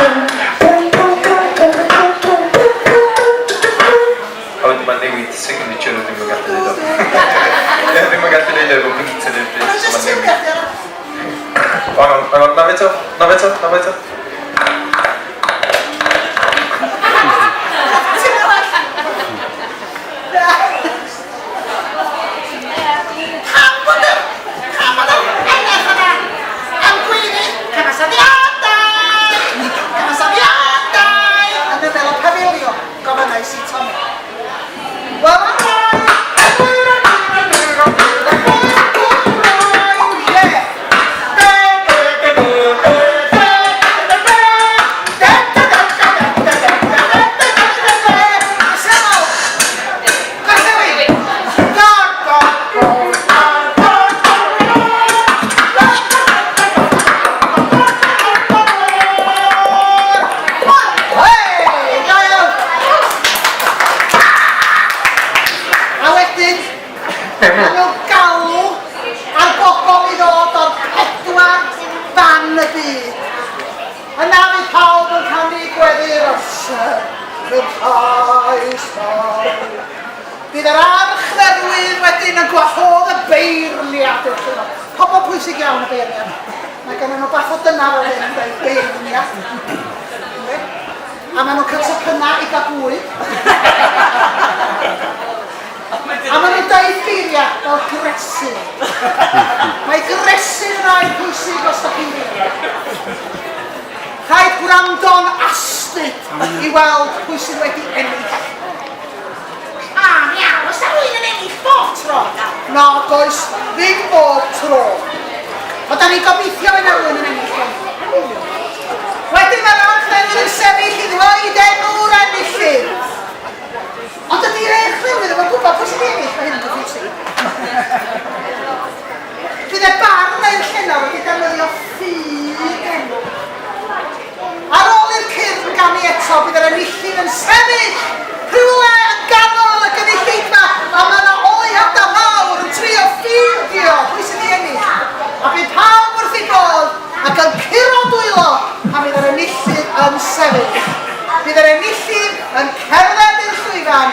A wedyn mae'n newid signature o ddim yn gallu neud o. Ie, ddim yn gallu neud o efo beat yn yr bryd. Mae'n just Mae'n tiwnio newid. chdi ar O, hang on, hang on, na fe to, na fe to, na fe to. Tiwnio arall. Pam bod y... Pam bod yr eneth yna yn gweiddi cyfansoddiadau! Cyfansoddiadau! Yn ymyl y pafiliwn, gofynnais i Tommy. Wel, mae'n rhaid! A wedyn, maen nhw'n galw ar bobl i ddod o'r pedwar ban y byd. Yna fydd pawb yn canu gweddi'r llais mawr. Bydd yr archdderwydd wedyn yn gwahodd y beirniad i'r llwyfan. Pobl pwysig iawn y beirniad. Mae gen nhw bathodynnau fel hyn yn dweud beirniad. Yndi? A maen nhw'n cael tocynnau i gael bwyd. A maen nhw'n deud geiriau fel gresyn. Mae gresyn yn air pwysig os da chi'n feirniad. Rhaid gwrando'n astud i weld pwy sydd wedi ennill. A, miaw, oes na rywun yn ennill bob tro? Nag oes, ddim bob tro. Ond da ni'n gobeithio fydd na rywun yn ennill hwn. Wedyn mae'r archdderwydd yn sefyll i ddweud enw'r enillydd. Ond dydy'r archdderwydd ddim yn gwybod pwy sydd wedi ennill, mae hyn yn confusing. Bydd y barn neu'r llenor wedi defnyddio ffug enw. Ar ôl i'r cyrn ganu eto, bydd yr enillydd yn sefyll rhywle yn ganol y gynulleidfa a mae yna oleuadau mawr yn trio ffeindio pwy sydd wedi ennill. A bydd pawb wrth eu bodd ac yn curo dwylo pan fydd yr enillydd yn sefyll. Bydd yr enillydd yn cerdded i'r llwyfan.